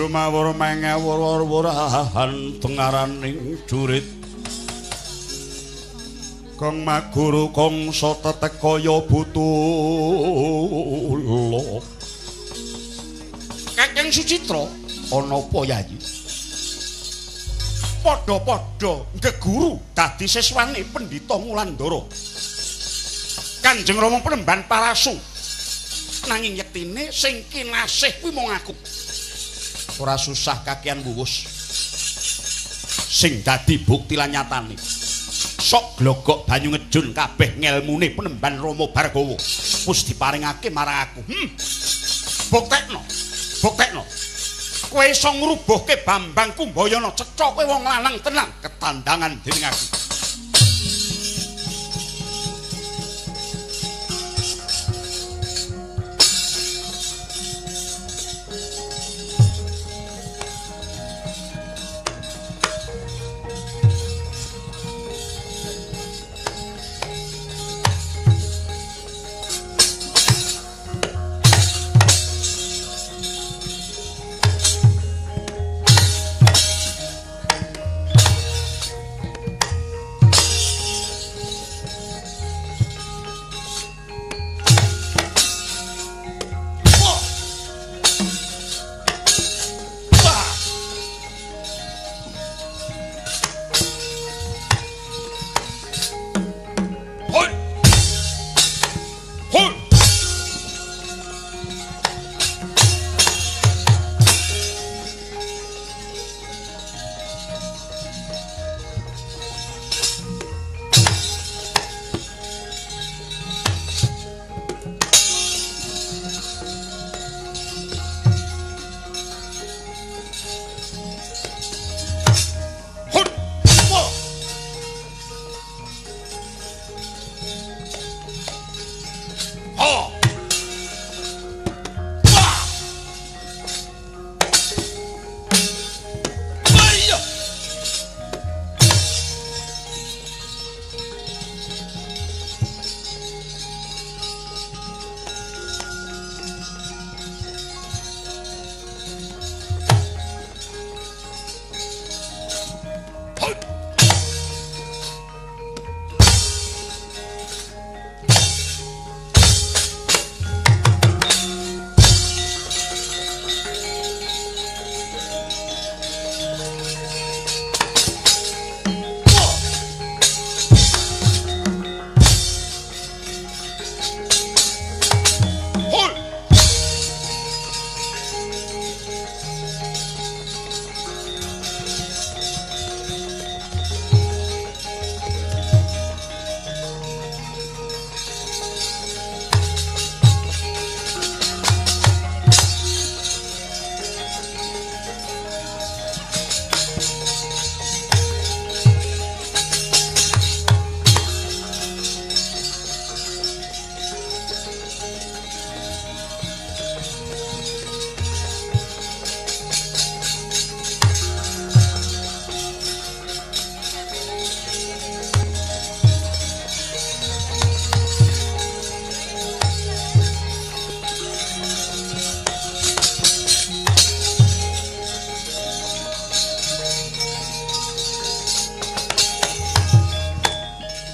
Dumawur mengewur-wurahan tengaraning jurit. Kang maguru kangsa tetek kaya butula. Kakang Sucitra, ana apa Yayi? Padha-padha ngeguru dadi siswane Pendhita Ngulandara. Kanjeng Rama Penemban Parasu. Nanging yektine sing kinasih kuwi mung aku. Ora susah kakean wuwus. Sing dadi bukti lan nyatane. Sok glogok banyu ngejun kabeh ngelmune Penemban Rama Bargawa. Wis diparingake marang aku. Buktekno. Buktekno. Kowe iso ngrubuhke Bambang Kumbayana, cetha kowe wong lanang tenang ketandangan dening aku.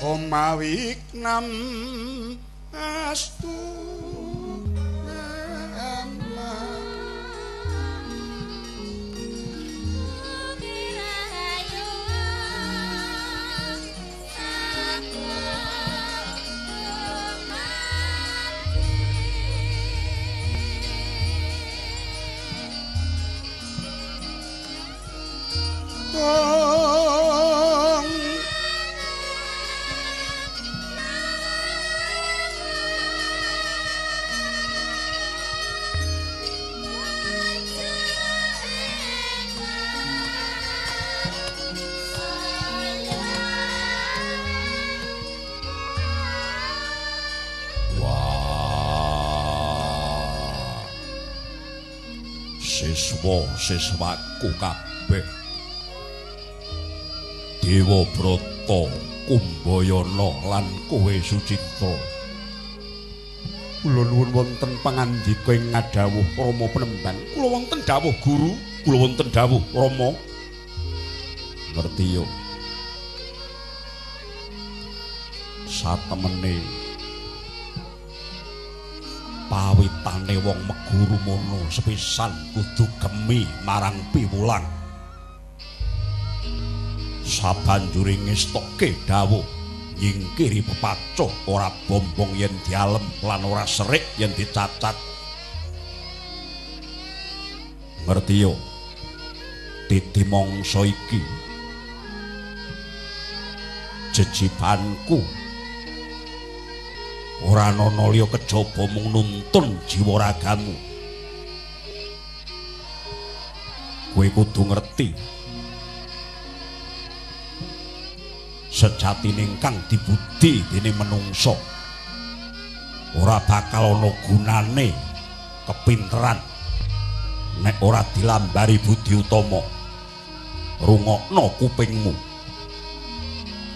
Omawiknam astu nama Siswa-siswaku kabeh Dewa Brata Kumbayana lan kowe Sucitra, kula nuwun wonten pangandika ing ngadhawuh Rama Penemban. Kula wonten dawuh guru. Kula wonten dawuh Rama. Ngerti yo. Satemene pawitane wong meguru mono sepisan kudu gemi marang piwulang. Sabanjure ngestokke dawuh nyingkiri pepacoh ora bombong yen dialem lan ora serik yen dicacat. Ngerti yo. Titi mangsa iki jejibanku ora ana liya kejaba mung nuntun jiwa ragamu. Kowe kudu ngerti sejatine ingkang dibudi dening menungsa ora bakal ana gunane kepinteran nek ora dilambari budi utama. Rungokno kupingmu.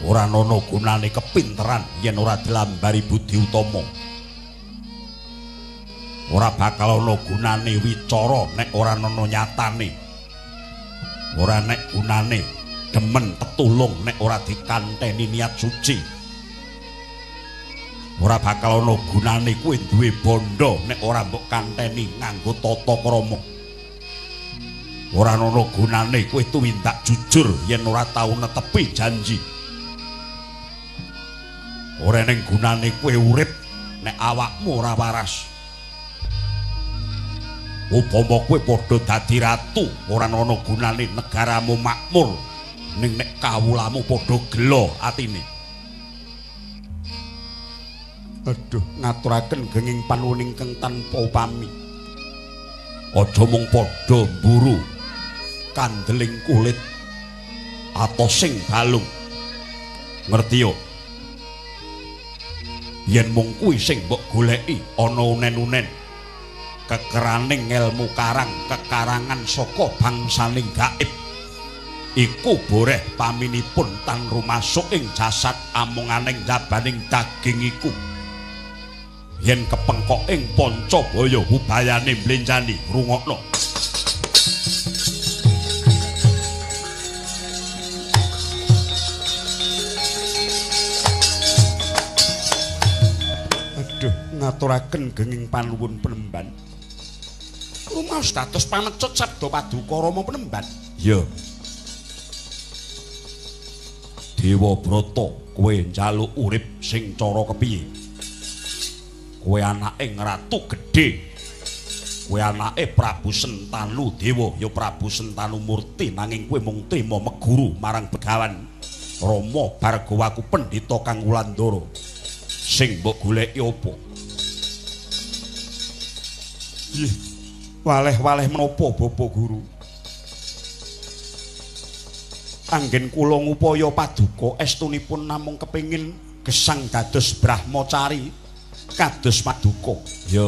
Ora ana gunane kepinteran yen ora dilambari budi utama. Ora bakal ana gunane wicara nek ora ana nyatane. Ora nek gunane demen tetulung nek ora dikanteni niat suci. Ora bakal ana gunane kowe duwe bondo nek ora mbok kanteni nganggo tata krama. Ora ana gunane kowe tumindak jujur yen ora tau netepi janji. Ora ning gunane kowe urip nek awakmu ora waras. Upama kowe padha dadi ratu, ora ana gunane negaramu makmur ning nek kawulamu padha gela atine. Aduh, ngaturaken genging panuwun ingkang tanpa upami. Aja mung padha mburu kandeling kulit atosing balung. Ngerti yo? Yen mung kuwi sing mbok goleki ana unen-unen kekeraning ngelmu karang kekarangan saka bangsaning gaib iku boreh paminipun tan rumasuk ing jasad amonganing jabaning daging iku. Yen kepengkok ing pancabaya ubayane mlenjani. Rungokno. Aduh, ngaturaken genging panuwun penemban. Rumaos dados pamecut sabda paduka Rama penemban. Iya. Dewa Brata, kowe njaluk urip sing cara kepiye? Kowe anake ngratu gedhe. Kowe anake Prabu Sentanu Dewa, ya Prabu Sentanu Murti, nanging kowe mung trima meguru marang Begawan Rama Bargawaku Pendhita Kang Wulandara. Sing mbok goleki apa? Ih, waleh-waleh menapa Bapak Guru? Anggen kula ngupaya paduka estunipun namung kepengin gesang dados brahmacari kados paduka. Ya.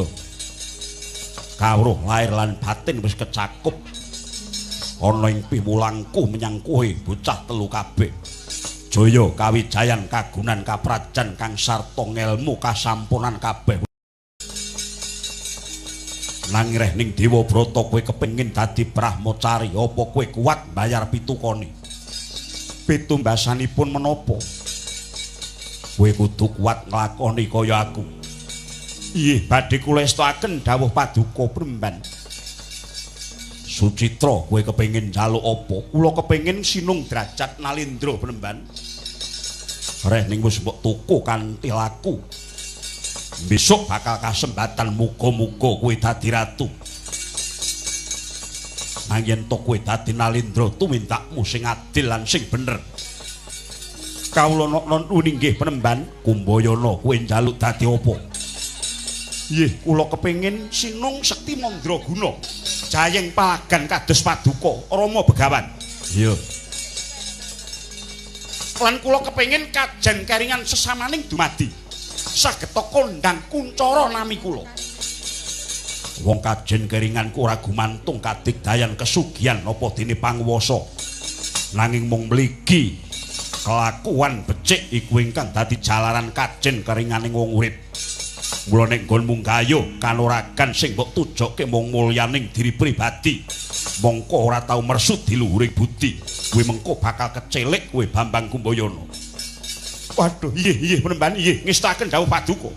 Kawruh lair lan batin wis kecakup ana ing piwulangku menyang kowe bocah telu kabeh. Jaya kawijayan kagunan kaprajan kang sarta ngelmu kasampunan kabeh. Nanging reh ning Dewa Brata kowe kepengin dadi brahmacari, apa kowe kuat mbayar pitukone? Pitumbasanipun menapa? Kowe kudu kuat nglakoni kaya aku. Inggih, badhe kula estoaken dawuh paduka Premban. Sucitra, kowe kepengin njaluk apa? Kula kepengin sinung derajat Nalindra Premban. Reh ning wis mbok tuku kanthi laku. Besok bakal kasembatan muga-muga kowe dadi ratu. Nanging yen to kowe dadi Nalindra tumindakmu sing adil lan sing bener. Kawula nuwun inggih Penemban. Kumbayana kowe njaluk dadi apa? Nggih, kula kepengin sinung sekti mandraguna. Jayeng palagan kados paduka Rama Begawan. Iya. Lan kula kepengin kajen keringan sesamaning dumadi. Sageta kondang kuncara nami kula. Wong kajen keringanku ora gumantung kadigdayan kesugihan apa dene panguwasa. Nanging mung mligi kelakuan becik iku ingkang dadi jalaran kajen keringaning wong urip. Mula nek nggonmu gayuh kanuragan sing mbok tujokke mung mulyaning diri pribadi, Mongko ora tau mersut di luhuring budi. Kowe mengko bakal kecelik kowe Bambang Kumbayana. Waduh, iya iya Penemban, iya ngestaken dawuh paduka.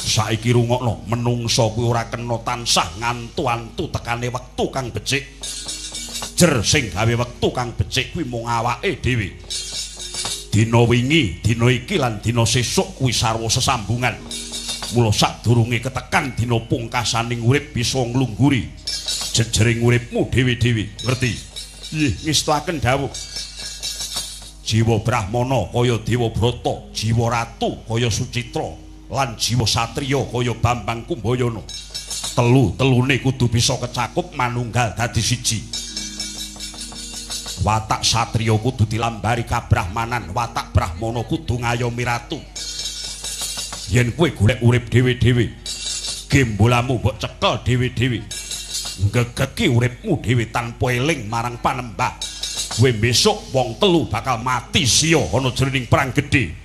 Saiki rungokno, menungsa kuwi ora kena tansah ngantu-antu tekane wektu kang becik. Jer sing gawe wektu kang becik kuwi mung awake dhewe. Dina wingi, dina iki lan dina sesuk kuwi sarwa sesambungan. Mula sadurunge ketekan dina pungkasaning urip bisa nglungguri jejering uripmu dhewe-dhewe, ngerti? Nggih, ngestuaken dawuh. Jiwa Brahmana kaya Dewa Brata, jiwa ratu kaya Sucitra, lan jiwa satriya kaya Bambang Kumbayana. Telu-telune kudu bisa kecakup manunggal dadi siji. Watak satriya kudu dilambari kabrahmanan, watak brahmana kudu ngayomi ratu. Yen kowe golek urip dhewe-dhewe, gembolamu mbok cekel dhewe-dhewe, nggegeki uripmu dhewe tanpa eling marang panembah. Kowe besok wong telu bakal mati sia ana jroning perang gedhe.